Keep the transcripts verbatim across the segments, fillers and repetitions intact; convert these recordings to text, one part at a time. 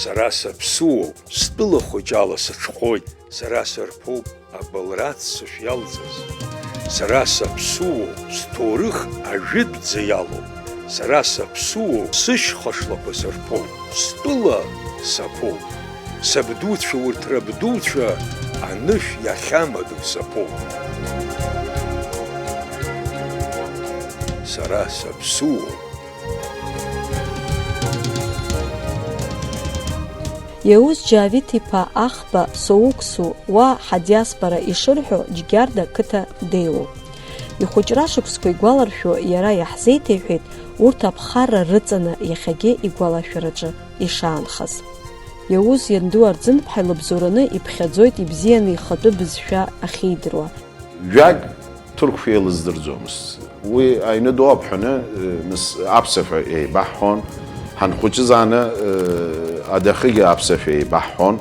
Сара саԥсуоуп, стәыла хәыҷ ала сыҽхәоит, сара сырԥоуп абылра аццышә иалҵыз. Сара саԥсуоуп, сҭоурых ажәытәӡа иалоуп. Сара саԥсуоуп, сышьха шлақәа сырԥоуп, стәыла саԥоуп. Сабдуцәа урҭ рабдуцәа анышә иахьамадоу саԥоуп. Сара саԥсуоуп. Иаус Џьавиҭ-иԥа Ахба Соуксу уа ҳадиаспора ишырҳәо Џьгьарда ақыҭа деиуоуп. Ихәыҷра шықәсқәа игәаларшәо иара иаҳзеиҭеиҳәеит урҭ аԥхарра рыҵаны иахьагьы игәалашәараҿы ишаанхаз. Иаус ианду Арӡынԥҳа илыбзоураны иԥхьаӡоит ибзианы ихатәы бызшәа ахьидыруа. Жәак ҭырқәшәа илыздырӡомызт. Уи аҩны ду аԥҳәаны, э, нас аԥсашәа еибаҳҳәон. Ҳанхәыҷыз ааны, э, адәахьыгьы аԥсашәа еибаҳҳәон.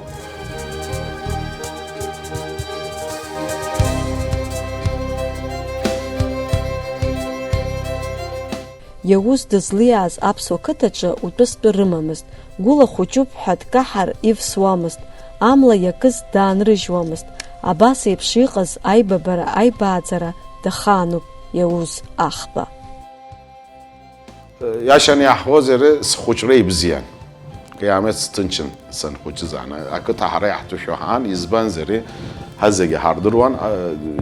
Иаус дызлиааз аԥсуа қыҭаҿы утәы-стәы рымамызт, гәыла хәыҷуп ҳәа дкаҳар ивсуамызт, амла иакыз даанрыжьуамызт, абас еиԥш иҟаз аибабара, аибааӡара дахаануп Иаус Ахба. Иашан иаҳҳәозар, схәыҷра ибзиан. Қьиамеҭ сҭынчын санхәыҷыз аан. Ақыҭа ҳара иаҳҭәышәо ҳаан, избанзар, ҳазегьы ҳардыруан, а,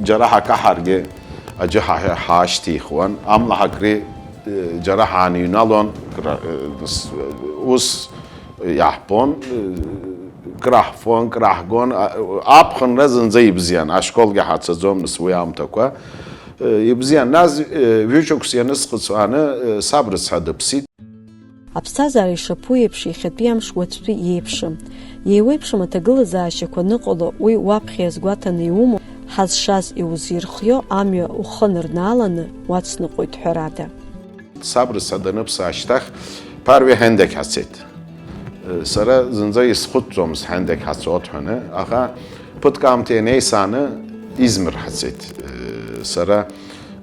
џьара ҳакаҳаргьы аӡәы ҳа-, ҳа-, ҳаашьҭихуан. Амла ҳакри, э, џьара ҳааныҩналон, кра-, э, с-, ус иаҳбон, э, краҳфон, краҳгон, а, аԥхынра зынӡа ибзиан, ашколгьы ҳацаӡомызт уи аамҭақәа. Э, ибзиан, нас, э, ҩышықәс ианысхыҵ ааны, э, саб рыцҳа дыԥсит. Аԥсҭазаара ишаԥу еиԥш, иахьатәи амш уаҵәтәи иеиԥшым. Еиуеиԥшым аҭагылазаашьақәа аныҟало, уи уаԥхьа иазгәаҭаны иумоу, ҳазшаз иузирхио амҩа ухы анырнааланы уацныҟәоит, ҳәарада. Саб рыцҳа даныԥсы ашьҭахь, ԥарҩы ҳендагь ҳацеит. Сара зынӡа исхәыцӡомызт ҳендагь ҳацоит ҳәаны, аха ԥыҭк аамҭа ианеисааны Измыр ҳацеит. Сара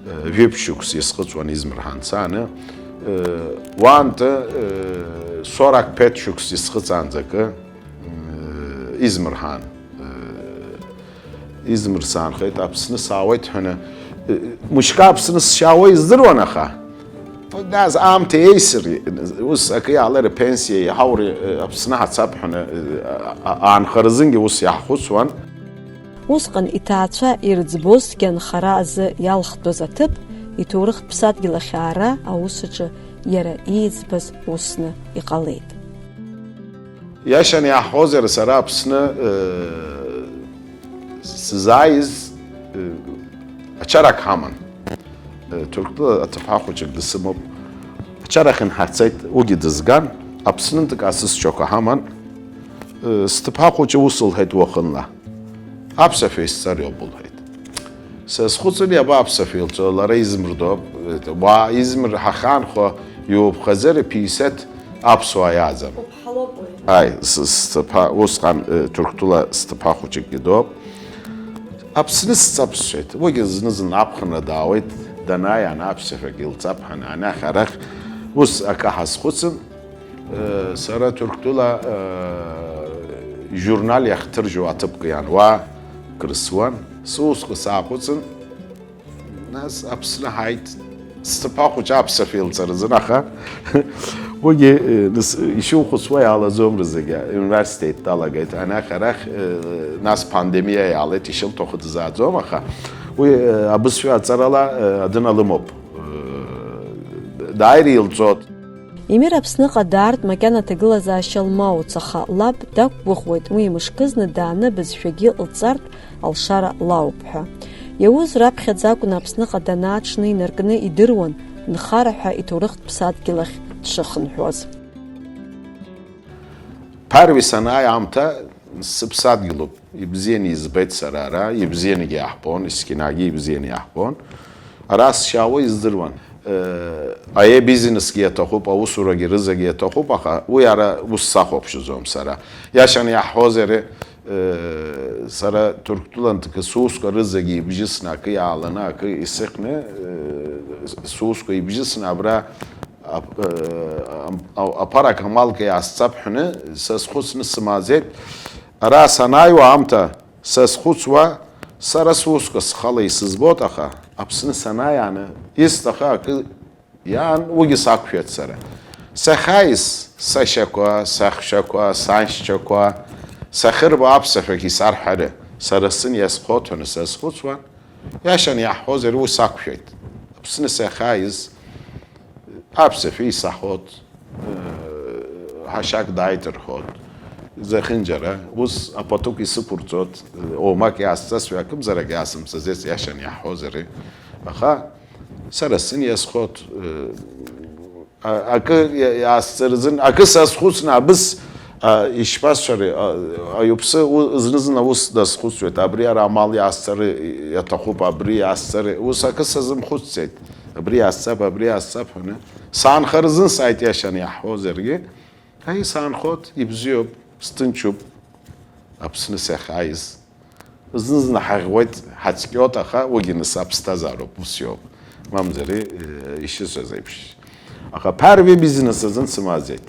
Э, жәиԥшь шықәс исхыҵуан Измыр ҳанцаны, э, уаантәи, э, сорок пять шықәс исхыҵаанӡа акы, э, Измыр ҳаан. Э, Измыр саанхеит, Аԥсны саауеит ҳәаны, э, мышкы Аԥсны сшаауа издыруан, аха, нас аамҭа еисыр, ус акы иаалар, апенсиа иаҳаур, э, Аԥсны ҳацап ҳәаны, э, а-, а-, аанхаразынгьы ус иаҳхәыцуан. Усҟан иҭаацәа ирыӡбозҭгьы анхара азы иалхтәыз аҭыԥ, иҭоурыхтә ԥсадгьыл ахь аара аус аҿы иара ииӡбаз усны иҟалеит. Иашан иаҳҳәозар, сара Аԥсны, э, сзааиз, э, ачарак ҳаман. Э, Ҭырқәтәыла аҭыԥҳа хәыҷык дсымоуп. Ачара ахьынҳарцеит, уигьы дызган, Аԥснынтәык асасцәақәа ҳаман. Э, сҭыԥҳа хәыҷы ус лҳәеит уахынла. Аԥсашәа исҵар иоуп, лҳәеит. Сазхәыцын, иаба аԥсашәа илҵо, лара Измыр доуп. Уаа, Измыр ҳахьаанхо иуԥхазар, пятьдесят аԥсуаа иааӡам. Уԥҳа лоуп уи. Ааи, с-, сҭыԥҳа, усҟан, э, Ҭырқәтәыла сҭыԥҳа хәыҷыкгьы доуп. Аԥсны сцап сҳәеит. Уигьы зны-зынла аԥхынра даауеит, данааи ана аԥсашәагьы илҵап ҳәа, анахь-арахь ус акы ҳазхәыцын. Сара Ҭырқәтәыла, э, журнал иахҭыржьуа аҭыԥк иануа крысуан. Сусқәа саахәыцын, нас Аԥсны ҳааит. Сҭыԥҳа хәыҷы аԥсашәа илҵаразын, аха уигьы, э, нас, ишухәыцуа иаалаӡом рызегьы. Университет далагеит, анахь-арахь, э, нас пандемиа иаалеит, ишылҭаху дызааӡом, аха уи, э, абызшәа аҵарала, э, адын алымоуп. Дааир илҵот. Емир Аԥсныҟа даартә макьана аҭагылазаашьа лмоуц, аха лаб дақәгәыӷуеит, уи мышкызны дааны абызшәагьы лҵартә алшара лоуп ҳәа. Иауз раԥхьаӡа акәны Аԥсныҟа данааҽны инаркны идыруан, нхара ҳәа иҭоурыхтә ԥсадгьыл ахь дшыхынҳәуаз. Ԥарҩы санааи аамҭа сыԥсадгьылуп. Ибзианы избеит сара ара, ибзианыгьы иаҳбон, есқьынагьы ибзианы иаҳбон. Ара сшьаауа издыруан. Э, аиа бизнесгьы иаҭахуп, аусурагьы рызегьы иаҭахуп, аха уи ара ус сахәаԥшӡом сара. Иашан иаҳҳәозар, э, сара Ҭырқәтәылантәи сусқәа рызегьы ибжьысны, акы иааланы, акы исыхьны, э, сусқәа ибжьысны абра Аԥара камалк иаасцап ҳәаны са схәыцны сымааӡеит. Ара санааиуа аамҭа са схәыцуа, сара сусқәа схала исызбоит, аха Аԥсны санааи ааны исҭаху акы иаан, уигьы сақәшәеит сара. Сахьааиз, сашьақәа, саҳәшьақәа, саншьцәақәа сахьырбо аԥсашәагь исарҳәару, сара сзын иазхоит ҳәаны сазхәыцуан. Иашан иаҳҳәозар, уи сақәшәеит. Аԥсны сахьааиз, аԥсашәа исаҳоит, ҳашьак дааит рҳәоит. Зехьынџьара, ус апатук исықәырҵоит, омак иаасҵазшәа, акымзарак иаасымсазеит, иашан иаҳҳәозар. Аха сара сзын иазхоит, акы иаасҵарызын, акы сазхәыцны, абыс, ишԥасҳәари, аҩыԥсы зны-зынла ус дазхәыцуеит, абри ара амал иаасҵар иаҭахуп, абри иаасҵар, ус акы сазымхәыцӡеит, абри иаасҵап, абри иаасҵап ҳәаны. Саанхар азын сааит, иашан иаҳҳәозаргьы. Аи, саанхоит, ибзиоуп, сҭынчуп, Аԥсны сахьааиз. Зны-зны ҳаӷьуеит, ҳацәгьоит, аха уигьы нас аԥсҭазаароуп, ус иоуп. Мамзар, ишысҳәаз еиԥш. Аха ԥарви бизнес азын сымааӡеит.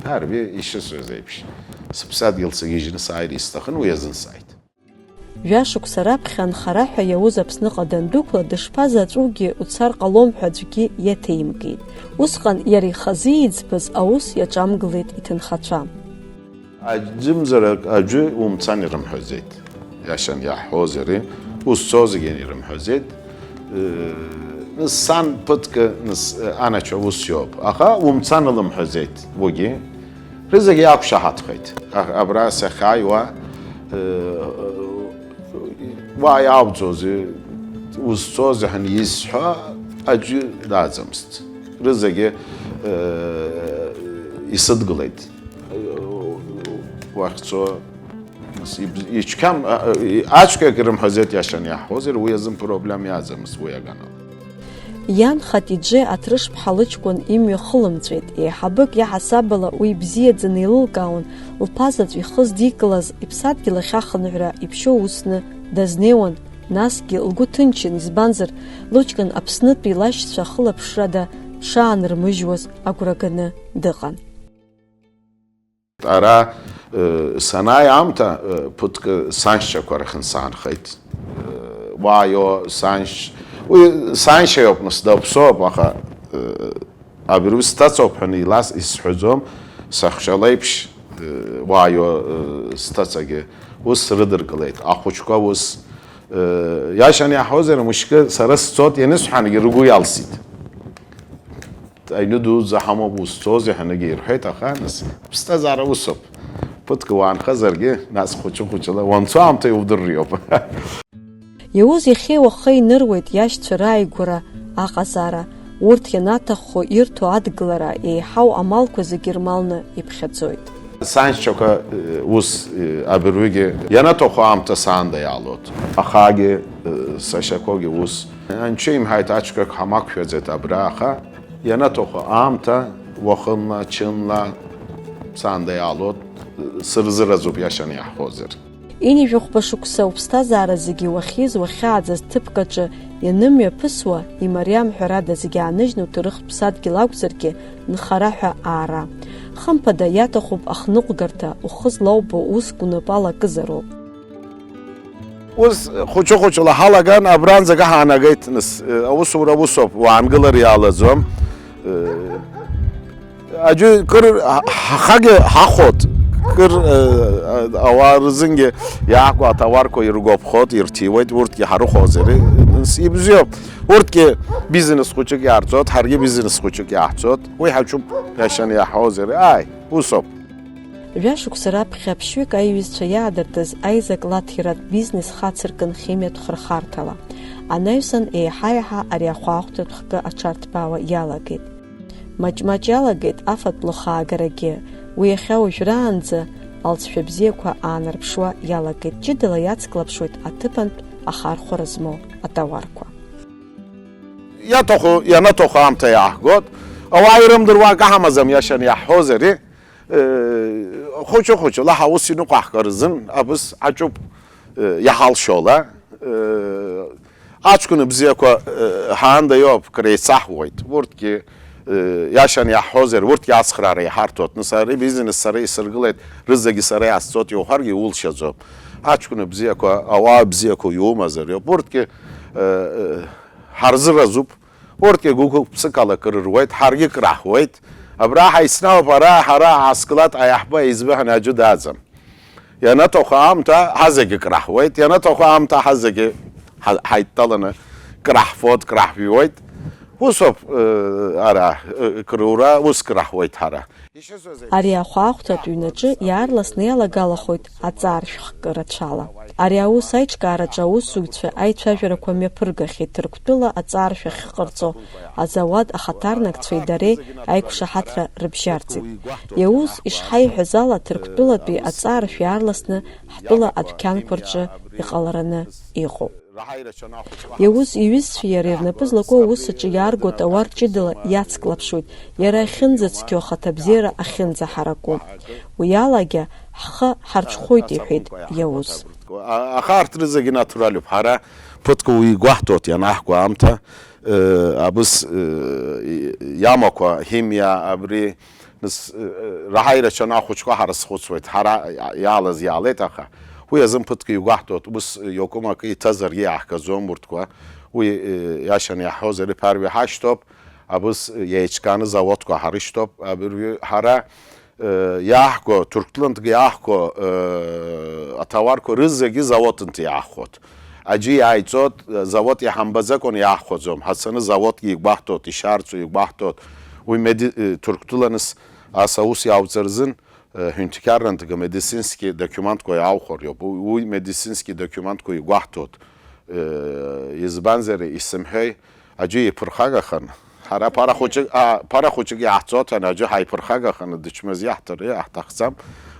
Ԥарви ишысҳәаз еиԥш. Сыԥсадгьыл сагьежьны сааир исҭахын, уи азын сааит. Жәашықәса раԥхьа анхара ҳәа иауз Аԥсныҟа дандәықәла, дышԥазаҵәугьы уцар ҟалом ҳәа аӡәгьы иаҭеимкит. Усҟан иара ихазы иӡбаз аус иаҿамгылеит иҭынхацәа. Аӡәымзар аӡәы умцан ирымҳәаӡеит, иашан иаҳҳәозар, узцозгьы ирымҳәаӡеит. Нас сан ԥыҭк, нас, анацәа ус иоуп, аха умцан лымҳәаӡеит уигьы. Рызегьы иақәшаҳаҭхеит. Абра сахьааиуа, уа иаауӡозеи, узцозеи ҳәа исҳәо аӡәы дааӡамызт. Рызегьы исыдгылеит. Уахьцо ицқьам, ацәгьак ирымҳәаӡеит, иашан иаҳҳәозар, уи азын проблем иаӡамызт, уи аганала. Иан Хатиџье Аҭрышԥҳа лыҷкәын имҩа хылымҵәеит, еиҳабык иаҳасабала уи ибзиаӡаны еилылкаауан, лԥазаҵә ихы здикылаз, иԥсадгьыл ахь ахынҳәра иԥшьоу усны дазнеиуан, насгьы лгәы ҭынчын, избанзар, лыҷкәын Аԥснытәи лашьцәа ахылаԥшрада дшаанрмыжьуаз агәра ганы дыҟан. Ара санааи аамҭа ԥыҭк саншьцәақәа рахьын саанхеит. Уааио саншь-, уи саншьа иоуп, нас даԥсоуп, аха абри ус сҭацоуп ҳәа илас исҳәаӡом, саҳәшьа леиԥш уааио сҭацагьы ус срыдыркылеит, ахәыҷқәа ус, иашан иаҳҳәозар, мышкы сара сцот ианысҳәангьы ргәы иалсит. Аҩны дуӡӡа ҳамоуп, узцозеи ҳәа анагьы ирҳәеит, аха нас, аԥсҭазаара усоуп. Ԥыҭк уаанхазаргьы, нас хәыҷы-хәыҷла, уанцо аамҭа иудырриоуп. Иауз иахьеи уахеи иныруеит иашьцәа рааигәара аҟазаара, урҭ ианаҭаххо ирҭо адгылара, еиҳау амалқәа зегьы рмалны иԥхьаӡоит. Саншьцәақәа, ус, абыржәгьы ианаҭаху аамҭа саанда иаалоит. Ахагьы, сашьақәагьы ус. Анцәа имҳәааит, ацәгьак ҳамақәшәаӡеит абра, аха ианаҭаху аамҭа уахынла, ҽынла саанда иаалоит, сырзыразуп, иашан иаҳҳәозар. Ҩажәи жәохәба шықәса уԥсҭазаара зегьы уахьиз уахьааӡаз ҭыԥк аҿы ианымҩаԥысуа, имариам ҳәарада зегьы ааныжьны уҭоурыхтә ԥсадгьыл акәзаргьы, нхара ҳәа аара. Хымԥада, иаҭахуп ахныҟәгарҭа, ухы злаубо уск унапала акызароуп. Ус хәыҷы-хәыҷла ҳалаган, абранӡагьы ҳаанагеит, нас, аусура усоуп, уаангылар иалаӡом. Аӡәы кыр ҳа-, ҳахагьы ҳахәот, кыр, ауаа рзынгьы иаақәа аҭауарқәа иргәаԥхот, ирҭиуеит, урҭгьы ҳарыхәозар, нас, ибзиоуп. Урҭгьы бизнес хәыҷык иаарҵот, ҳаргьы бизнес хәыҷык иаҳҵот. Уи ҳаҿуп, иашан иаҳҳәозар, ааи, усоуп. Жәашықәса раԥхьа ԥшьҩык аиҩызцәа иаадыртыз аизак лаҭиратә бизнес хацыркын химиатә хырхарҭала. Анаҩсан еиҳа-еиҳа ари ахәаахәҭратә хкы аҽарҭбаауа иалагеит. Маҷ-маҷ иалагеит афатә лыхаагарагьы, уи иахьа уажәраанӡа алҵшәа бзиақәа аанарԥшуа иалагеит, ҷыдала иацклаԥшуеит аҭыԥантә ахархәара змоу атауарқәа. Иаҭаху, ианаҭаху аамҭа иааҳгот, ауаа ирымдыруа акы ҳамаӡам, иашан иаҳҳәозар, хәыҷы-хәыҷла ҳаус иныҟәаҳгар азын абыс аҿуп, иҳалшола. Аҷкәын бзиақәа ҳаанда иоуп, креицаҳуеит. Урҭгьы Иашан иаҳҳәозар, урҭгьы ацхраара иҳарҭоит. Нас ари бизнес сара исыргылеит, рызегьы сара иасҵоит иуҳәаргьы иулшаӡом. Аҷкәын бзиақәа, ауаа бзиақәа иумазар иоуп. Урҭгьы, э, э, ҳарзыразуп. Урҭгьы гәык-ԥсыкала кыр руеит, ҳаргьы краҳуеит. Абра ҳаицнауп, ара ҳара ҳаскылат аиаҳба избаҳәан аӡәы дааӡам. Ианаҭаху аамҭа ҳазегьы краҳуеит, ианаҭаху аамҭа ҳазегьы ҳа-, ҳаидтәаланы краҳфоит, краҳжәуеит. Усоуп, э, ара, э, крыура, ус краҳуеит ҳара. Ари ахәаахәҭратә ҩнаҿы иаарласны иалагалахоит аҵааршә хкы рацәала. Ари аус аиҿкаараҿы аусзуҩцәа аицәажәарақәа мҩаԥыргахьеит Ҭырқәтәыла аҵааршә ахьыҟарҵо, азауад ахаҭарнакцәеи дареи аиқәшаҳаҭра рыбжьарҵеит. Иаус ишҳаиҳәаз ала, Ҭырқәтәылатәи аҵааршә иаарласны ҳтәыла адәқьанқәа рҿы иҟалараны иҟоуп. Иаус иҩызцәеи иареи рнапы злаку аус аҿы иаарго атауар ҷыдала иацклаԥшуеит, иара ахьынӡацқьоу ахаҭабзиара ахьынӡаҳараку. Уи алагьы ҳхы ҳарҽхәоит, иҳәеит Иаус. Аха арҭ рызегьы натуралуп. Ҳара ԥыҭк уи игәаҳҭоит ианаҳкуа аамҭа, э, абыс, э, иамақәа, химиа, абри, Нас, э, э, раҳаирачаны ахәыҷқәа ҳара схәыцуеит, ҳара иа-, иаалаз иаалеит, аха уи азын ԥыҭк игәаҳҭоит, ус, э, иакәым акы иҭазаргьы иаҳгаӡом урҭқәа. Уи, э, иашан иаҳҳәозар, иԥарҩы ҳашьҭоуп, абыс, э, иеиҿкааны заводқәа ҳарышьҭоуп, абыржәы ҳара, э, иаҳго, Ҭырқәтәылантәгьы иаҳго, э, аҭауарқәа рызегьы заводынтәи иаҳхәоит. Аӡәы иааиҵоит, завод иҳамбаӡакәан иаахәаӡом. Ҳацаны заводгьы игәаҳҭоит, ишьарҵәо игәаҳҭоит. Уи меди-, э, Ҭырқәтәыланыс ас аус иаауҵар азын, э, ҳәынҭқаррантәгьы медицински документқәа иааухәар иоуп. Уи, уи медицински документқәа игәаҳҭоит. Э, избанзар, исымҳәеи, аӡәы иԥырхагаханы, Ҳара ԥара хәыҷык, а, ԥара хәыҷык иаҳҵоит, ҳәа аӡәы ҳаиԥырхагаханы дычмазаҩ иаҳҭар, иаҳҭахӡам.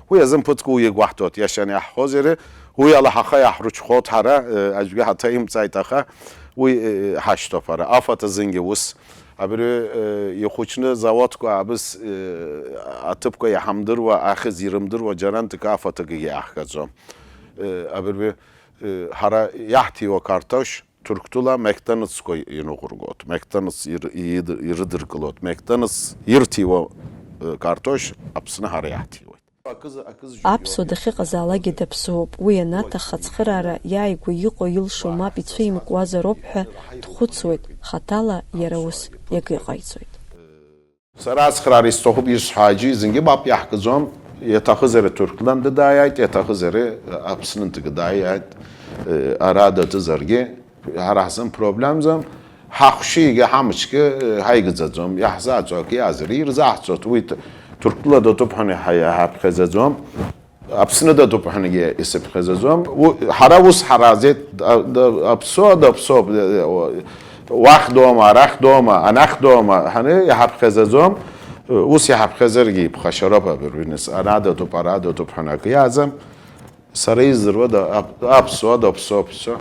Уи азын ԥыҭк уи игәаҳҭоит, иашан иаҳҳәозар, уи ала ҳаха иаҳрыҽхәоит ҳара, э, аӡәгьы ҳаҭаимҵааит, аха уи, э, ҳашьҭоуп ҳара. Афатә азынгьы ус. Абри, э, ихәыҷны заводқәа абыс, э, аҭыԥқәа иҳамдыруа, ахьӡ ирымдыруа џьарантәык афатәгьы иаҳгаӡом. Э, абри, э, ҳара иаҳҭиуа картошь, Ҭырқәтәыла Мекдональдсқәа иныҟәыргоит, Мекдональдс ир-, ид-, ирыдыркылоит, Мекдональдс ирҭиуа, э, картошь Аԥсны ҳара иаҳҭиуеит. Аԥсуа дахьыҟазаалакгьы даԥсуоуп, уи анаҭахха ацхыраара иааигәа иҟоу илшо мап ицәимкуазароуп ҳәа дхәыцуеит, хаҭала иара ус иагьыҟаиҵоит. Сара ацхраара исҭахуп исҳәо аӡәы зынгьы мап иаҳкӡом, иаҭахызар Ҭырқәтәылантәи дааиааит, иаҭахызар Аԥснынтәгьы дааиааит, ара датәызаргьы, ҳара ҳзын проблемӡам, ҳахәшьигьы ҳамчгьы ҳаигӡаӡом, иаҳзааӡо акы иазар ирзаҳҵоит, уи Ҭ-, Ҭырқәтәыла датәуп ҳәа иҳа-, иҳаԥхьаӡаӡом. Аԥсны датәуп ҳәангьы исыԥхьаӡаӡом. У-, ҳара ус ҳаразеит, а, да-, аԥсуа, даԥсуоуп, уахь доума, арахь доума, анахь доума, ҳәаны иҳаԥхьаӡаӡом. Ус иҳаԥхьаӡаргьы иԥхашьароуп абыржәы, нас ара датәуп, ара датәуп ҳәаны акы иааӡам. Сара издыруада, ап-, аԥсуа, даԥсуоуп, всё.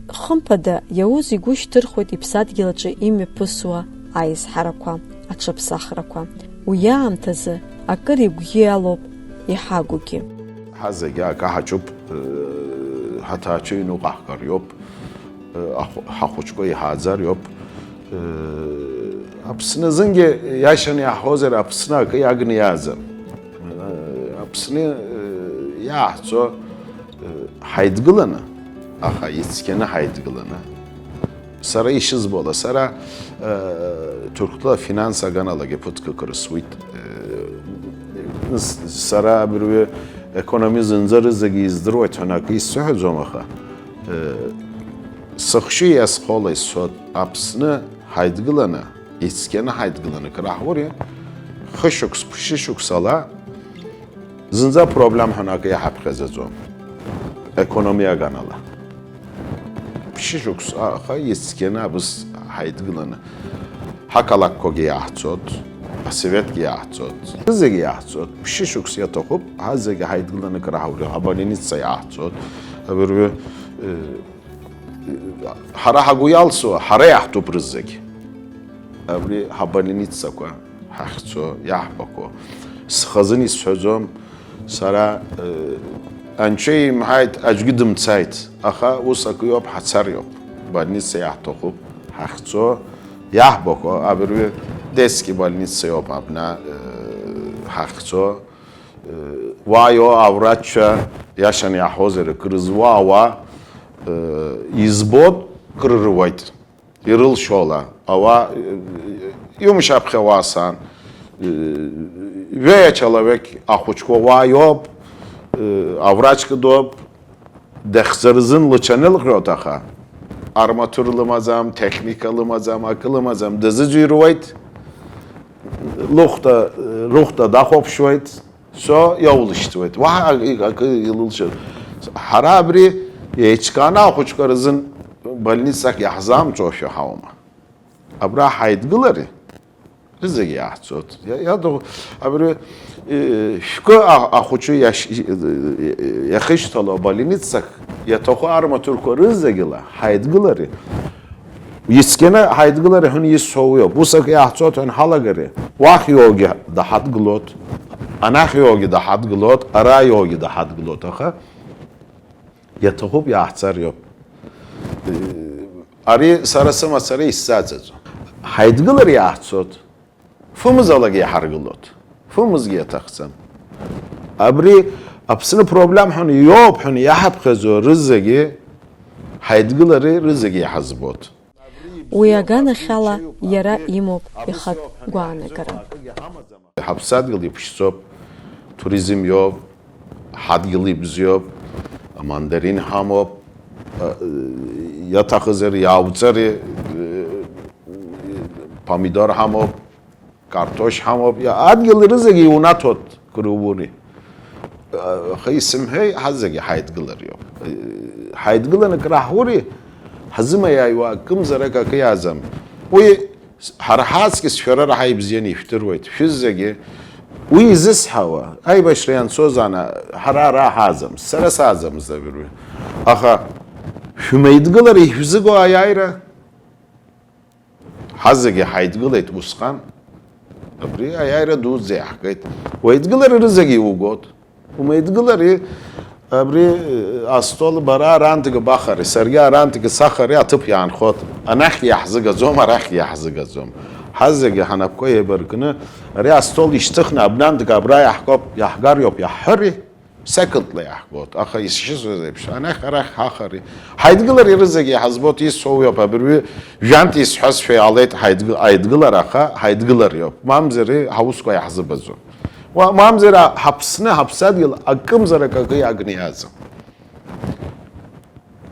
Хымԥада, Иауз игәы шьҭырхуеит иԥсадгьыл аҿы имҩаԥысуа аизҳарақәа, аҽаԥсахрақәа. Уи аамҭазы акыр игәгьы иалоуп иҳагугьы. Ҳазегьы акы ҳаҿуп, э, ҳаҭаацәа иҩныҟа ҳкариоуп, э, ахә-, ҳахәыҷқәа иҳааӡариоуп. Э, Аԥсны азынгьы иашаны иаҳҳәозар, Аԥсны акы иагны иааӡам. Э, Аԥсны, э, иааҳҵо, э, ҳаидгыланы, аха ицқьаны ҳаидгыланы. Сара ишызбо ала, сара, э, Ҭырқәтәыла афинанс аганалагьы ԥыҭк акыр суит. Э, с-, сара абыржәы економи зынӡа рызегьы издыруеит ҳәа акы исзыҳәаӡом, аха, э, сыхшыҩ иазхоула исҳәоит, Аԥсны ҳаидгыланы, ицқьаны ҳаидгыланы акыр ҳаҳури, хышықәс, ԥшьышықәсала зынӡа проблем ҳәа акы иҳаԥхьаӡаӡом, економиа аганала. Ԥшьышықәс, аха ицқьаны абыс ҳаидгыланы, ҳақалақьқәагьы иаҳцоит, асоветгьы иаҳцоит, зегьы иаҳцоит. Ԥшьышықәс иаҭахуп, ҳазегьы ҳаидгыланы акыр ҳаҳури, абольница иаҳцоит. Абыржәы, э, Ҳара ҳагәы иалсуа, ҳара иаҳтәуп рызегь. Абри ҳабольницақәа ҳахьцо, иаҳбақәо. Схазын исҳәаӡом, сара, э, анцәа имҳаит, аӡәгьы дымцаит, аха ус акы иоуп, ҳацар иоуп. Больница иаҳҭахуп, ҳахьцо, Иаҳбақәо абыржәы детски больница иоуп абна, э, ҳахьцо. Э, уа иоу аврачцәа, иашан иаҳҳәозар, акыр зуа ауаа, э, избоит, кыр руеит. Ирылшола, ауаа, э, иумшьаԥхьа уа сан, э, ҩеи ачалавек ахәыҷқәа уа иоуп, э, аврачка доуп, дахьӡырзын лыҽанылҟьоит, аха арматур лымаӡам, техника лымаӡам, акы лымаӡам, дазыӡырҩуеит, лыхәда, рыхәда дахәаԥшуеит, со иаулышьҭуеит. Уаҳа акы илылшом. Ҳара абри еиҿкааны ахәыҷқәа рзын больницак иаҳзамҵошәа ҳаума? Абра ҳаидгылари? Рызегьы иаҳцоит. Иа-, иаҭаху, абри, э, шәкы а-, ахәыҷы иаш-, иахьышьҭало абольницак, иаҭаху арматурқәа рызегьыла ҳаидгылари. Ицқьаны ҳаидгылари ҳәа исҳәо уиоуп. Ус акы иаҳцоит ҳәа анҳалагари, уахь иоугьы даҳадгылоит, анахь иоугьы даҳадгылоит, ара иоугьы даҳадгылоит, аха иаҭахуп иааҳцар иоуп. Ари сара сымацара исзаҵаӡом. Ҳаидгылар иаҳцот, фымзалагьы иҳаргылот, фымзгьы иаҭахӡам. Абри Аԥсны проблем ҳәа иоуп ҳәа иаҳаԥхьаӡо рызегьы ҳаидгылари рызегьы иҳазбот. Уи аганахьала иара имоуп ихатә гәаанагара. Ҳаԥсадгьыл иԥшӡоуп, туризм иоуп, ҳадгьыл ибзиоуп, амандарин ҳамоуп, а, иаҭахызар иаауҵари, помидор ҳамоуп, картошь ҳамоуп, иа-, адгьыл рызегьы иунаҭоит кырури. Аха исымҳәеи, ҳазегьы ҳаидгылар иоуп. Ҳаидгыланы краҳури, ҳазымаиааиуа акымзарак акы иаӡам. Уи Ҳара ҳаҵкьыс шәара раҳа ибзианы ишәдыруеит, шәызегьы. Уи изысҳауа, аибашьра ианцоз ана, ҳара ара ҳааӡамызт, сара сааӡамызт абыржәы. Аха шәмеидгылара ишәзыго аиааира? Ҳазегьы ҳаидгылеит усҟан. Абри аиааира дуӡӡа иаҳгеит. Уеидгылара рызегьы иугот. Умеидгылари, абри, э, астол бара арантәи бахари, саргьы арантәи сахари аҭыԥ иаанхот. Анахь иаҳзыгаӡом, арахь иаҳзыгаӡом. Ҳазегьы ҳанапқәа еибаркны, ари астол ишьҭыхны абнантәи абра иаҳкоуп, иаҳгар иоуп, иаҳҳәари, секундла иаҳгот. Аха ишысҳәаз еиԥш, анахь арахь ҳахари. Ҳаидгылари рызегьы иаҳазбот, исҳәо уиоуп, абыржәы жәантә исҳәазшәа иаалеит ҳаидгы-, аидгылара, аха ҳаидгылар иоуп. Мамзар ҳаусқәа иаҳзыбаӡом. Уа-, мамзар ҳаԥсны, ҳаԥсадгьыл акымзарак акы иагны иаӡам.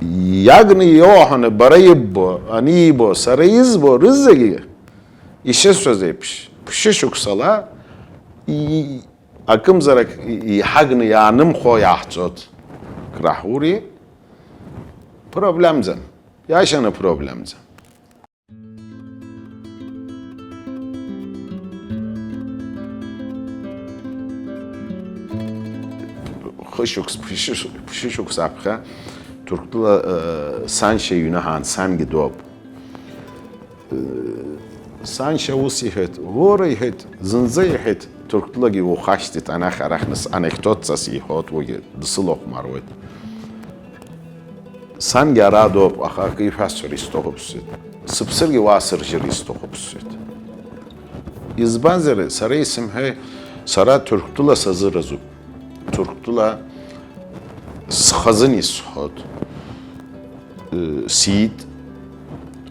Иагны иоуҳәаны бара иббо, ани ибо, сара избо, рызегьы, ишысҳәаз еиԥш, ԥшьышықәсала и-, акымзарак и-, иҳагны иаанымхо иаҳҵот. Краҳури, проблемӡам, иашаны проблемӡам. Хышықәс-, ԥшьышықәс аԥхьа Ҭырқәтәыла, э, саншьа иҩны ҳаан, сангьы доуп. Э, саншьа ус иҳәеит, уора, иҳәеит, зынӡа, иҳәеит, Ҭырқәтәылагьы иухашҭит, анахь-арахь нас анекдотҵас иҳәот, уигьы дсылахәмаруеит. Сангьы ара доуп, аха акы ишәасҳәар исҭахуп сҳәеит. Сыԥсыргьы уа сыржьар исҭахуп сҳәеит. Избанзар, сара исымҳәеи, сара Ҭырқәтәыла сазыразуп. Ҭырқәтәыла схазын исҳәот. Э, сиит,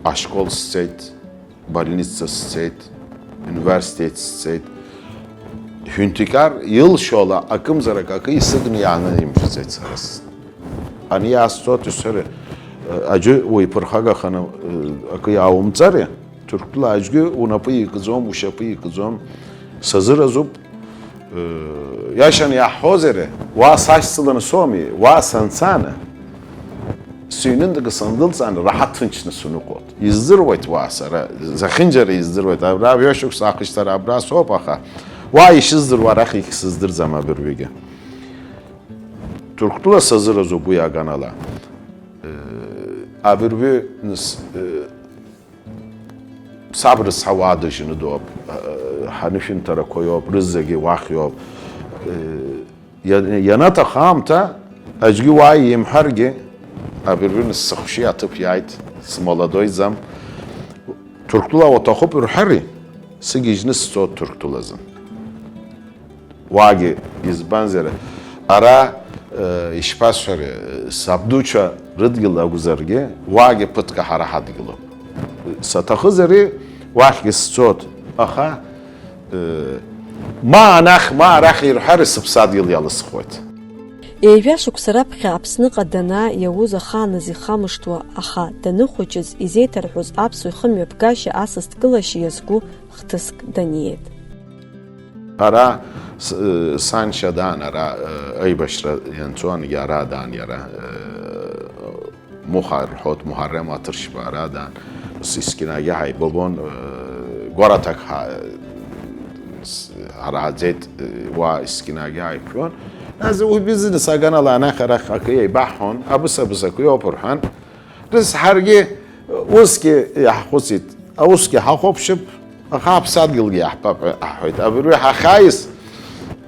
ашкол сцеит. Больница сцеит, университет сцеит. Ҳәынҭқар илшола акымзарак акы исыгны иаанаимжьӡеит сара с-, ани иаасҭоит, исҳәар, аџьы уиԥырхагаханы, акы иааумҵари, Ҭырқәтәыла аџьгьы унапы икӡом, ушьапы икӡом, сазыразуп. Э, иашан иаҳҳәозеи, уа сашьцыланы соуми, уа санцаны, сыҩнынтәгьы сандәылҵааны, раҳаҭ ҭынчны сыҩныҟәоит. Издыруеит уа сара, зехьынџьара издыруеит, абра ҩышықәса ахьышьҭара абра соуп, аха уа ишыздыруа арахь егьсыздырӡам абыржәгьы. Ҭырқәтәыла сазыразуп уи аганала. Э, абыржәы, нас, э, Саб рыцҳа уа дыжьны доуп, ҳанышәынҭарақәа иоуп, рызегьы уахь иоуп. Иа-, ианаҭах аамҭа аӡәгьы уааи имҳәаргьы, абыржәы сыхшыҩ аҭыԥ иааит, смолодои зам. Ҭырқәтәыла уаҭахуп рҳәари, сыгьежьны сцоит Ҭырқәтәылазын. Уаагьы, избанзар, ара, э, ишԥасҳәари, сабдуцәа рыдгьыл акәзаргьы, уаагьы ԥыҭк ҳара ҳадгьылуп. Саҭахызари, уахьгьы сцоит, аха, э, ма анахь, ма арахь ирҳәар, сыԥсадгьыл иалысхуеит. Ҩажәа шықәса раԥхьа Аԥсныҟа данаа иауз ахааназ ихамышҭуа, аха даныхәыҷыз изеиҭарҳәоз аԥсуа ихымҩаԥгашьа асас дкылашьа иазку хҭыск даниеит. Ара с-, э, саншьа даан, ара, э, аибашьра ианцонгьы ара даан иара, э, Муха рҳәоит, Муҳаррем аҭыршьба ара даан. С-, искинагьы ҳаибабон, э, гәараҭак ҳа-, с-, ҳараҳаӡеит, э, уа искинагьы ҳаиқәшәон. Нас уи бизнес аганала анахь арахь акы еибаҳҳәон, абыс-абыс акы иоуп рҳәан. Нас ҳаргьы усгьы иаҳхәыцит, аусгьы ҳахәаԥшып, аха аԥсадгьылгьы иаҳтәап ҳәа ҳҳәеит. Абыржәы ҳахьааиз,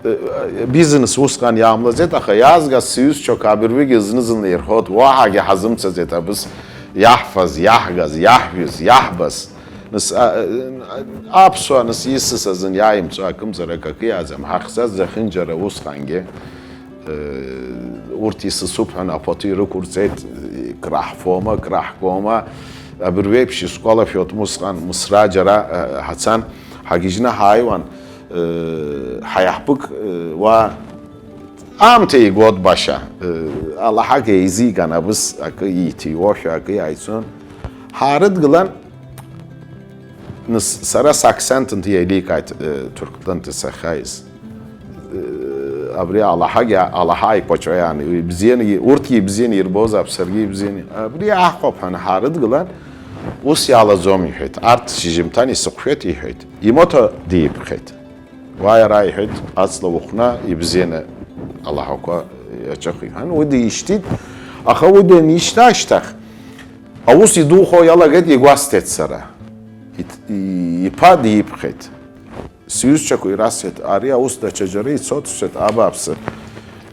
э, бизнес усҟан иаамлаӡеит, аха иаазгаз сҩызцәақәа абыржәыгьы зны-зынла ирҳәоит, уаҳагьы ҳазымцаӡеит абыс иаҳфаз, иаҳгаз, иаҳжәыз, иаҳбаз. Нас, а, а, аԥсуаа нас исыс азын иааимҵәо акымзарак акы иаӡам, ҳахьзааз зехьынџьара усҟангьы. Урҭ исасуп ҳәа апату ирықәырҵеит, краҳфома, краҳгома. Абыржәеиԥш исгәалашәоит, усҟан Мысра џьара ҳацан, ҳагьежьны ҳааиуан, ҳаиаҳбык уа аамҭа игот баша, алаҳак еизиган, абыс акы иҭиуашәа, акы иааицон. Ҳаарыдгылан, Нас сара сакцент еиликааит, э, Ҭырқәтәылантәи сахьааиз. Э, абри алаҳагьы, алаҳа аиқәаҵәа иааны, ибзианы, урҭгьы ибзианы ирбозаап, саргьы ибзианы. Абри аҳхәап ҳәа ҳаарыдгылан, ус иалаӡом, иҳәеит. Арҭ шьыжьымҭан исыхәшәеит, иҳәеит. Имоҭа диԥхьеит. Уааи ара, иҳәеит, аҵла ухәны ибзианы алаҳақәа иаҿых, иҳәан, уи дишьҭит, аха уи данишьҭа ашьҭахь, аус идухо иалагеит, игәасҭеит сара. Ит-, и-, иԥа диԥхьеит. Сҩызцәақәа ирасҳәеит, ари аус даҽаџьара ицоит, сҳәеит, абааԥсы,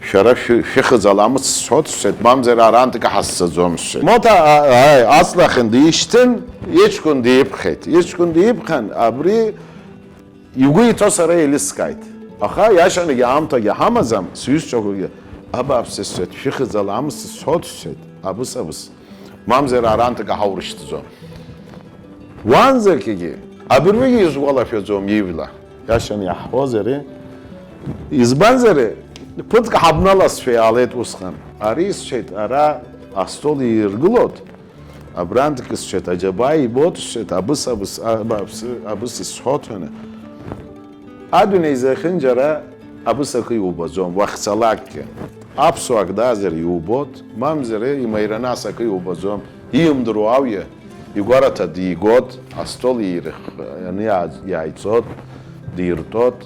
шәара шәы-, шәыхьӡ аламыц сҳәоит, сҳәеит, мамзар арантәи ҳазцаӡом, сҳәеит. Моҭа, а-, ааи, аҵлахьын дишьҭын, иҷкәын диԥхьеит. Иҷкәын диԥхьан, абри Игәы иҭоу сара еилыскааит. Аха иашанагьы аамҭагьы ҳамаӡам, сҩызцәақәагьы, абааԥсы, сҳәеит, шәыхьӡала амц сҳәот, сҳәеит, абыс, абыс. Мамзар арантәи ҳаурышьҭӡом. Уаанӡагьы абыржәгьы изгәалашәаӡом ижәла. Иашан иаҳҳәозар, избанзар, ԥыҭк ҳабналазшәа иаалеит усҟан. Ари, сҳәеит, ара астол иргылоит. Абрантәгьы сшеит, аџьабаа ибот сшеит, абыс, абыс, абыс, абыс исҳәот ҳәаны. Адунеи зехьынџьара абыс акы иубаӡом, уахьцалакгьы. Аԥсуак даазар иубот, мамзар имаира нас акы иубаӡом. Иимдыруа ауаҩы игәараҭа дигот, астол иирхханы иаа-, иааиҵот, диртәот.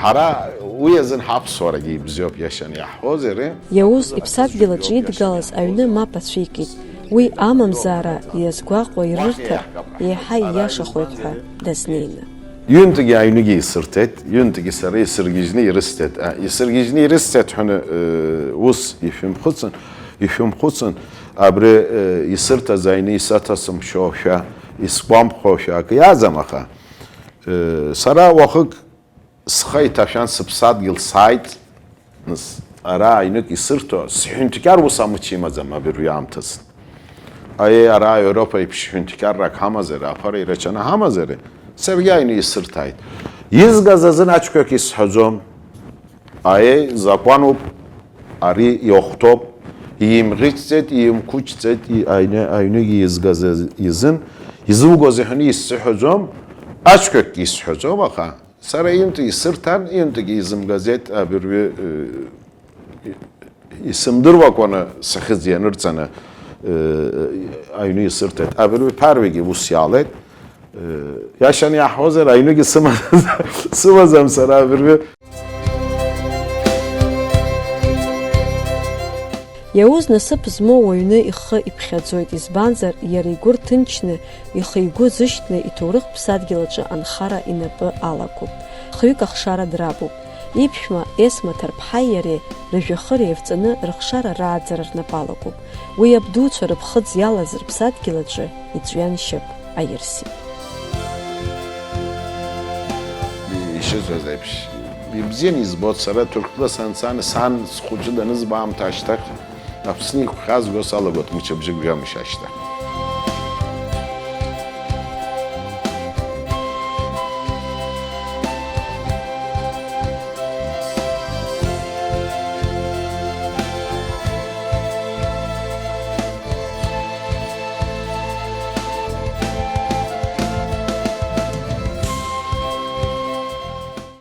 Ҳара уи азын ҳаԥсуарагьы ибзиоуп, иашан иаҳҳәозар. Иаус иԥсадгьыл аҿы идгалаз аҩны мап ацәикит. Уи амамзаара иазгәаҟуа ирырҭар, еиҳа ииашахоит ҳәа дазнеины. Ҩынтәгьы аҩныгьы исырҭеит, ҩынтәгьы сара исыргьежьны ирысҭеит. А, исыргьежьны ирысҭеит ҳәаны, э, ус ишәымхәыцын, ишәымхәыцын, абри, э, исырҭаз аҩны исаҭасымшьошәа, исгәамԥхошәа акы иаӡам, аха, э, сара уахык Схы иҭашәан, сыԥсадгьыл сааит, нас, ара аҩнык исырҭо, сҳәынҭқар ус амч имаӡам абыржәы аамҭазы. Аиеи, ара Европа еиԥш ҳәынҭқаррак ҳамазар, аԥара ирацәаны ҳамазар, саргьы аҩны исырҭааит. Изгаз азын аҽқәак исҳәаӡом. Аиеи, закәануп, ари иахәҭоуп, иимӷьычӡеит, иимқәыҷӡеит, и-, аҩны, аҩныгьы изгаз азы, изын, изугоз иҳәаны исзыҳәаӡом, аҽқәакгьы исҳәаӡом, аха Сара ҩынтә исырҭан, ҩынтәгьы изымгаӡеит, абыржәы, э, исымдыруакәаны сахьыӡ ианырҵаны, э, аҩны исырҭеит. Абыржәы ԥарҩагьы ус иаалеит. Э, иашан иаҳҳәозар, аҩныгьы сымаӡам, сымаӡам сара абыржәы. Иауз насыԥ змоу уаҩны ихы иԥхьаӡоит, избанзар, иара игәы рҭынчны, ихы-игәы зышьҭны иҭоурых ԥсадгьыл аҿы анхара инапы алакуп. Хҩык ахшара драбуп. Иԥшәма Есма Ҭарԥҳаи иареи рыжәҩахыр еивҵаны рыхшара рааӡара рнапы алакуп. Уи абдуцәа рыԥхыӡ иалаз рыԥсадгьыл аҿы иҵәҩаншьап. аирсит. Ишызҳәаз еиԥш, ибзианы избоит, сара Ҭырқәтәыла санцаны, сан схәыҷы данызба аамҭа ашьҭахь, Аԥсны иқәхьазго салагоит мчыбжьык жәамш ашьҭахь.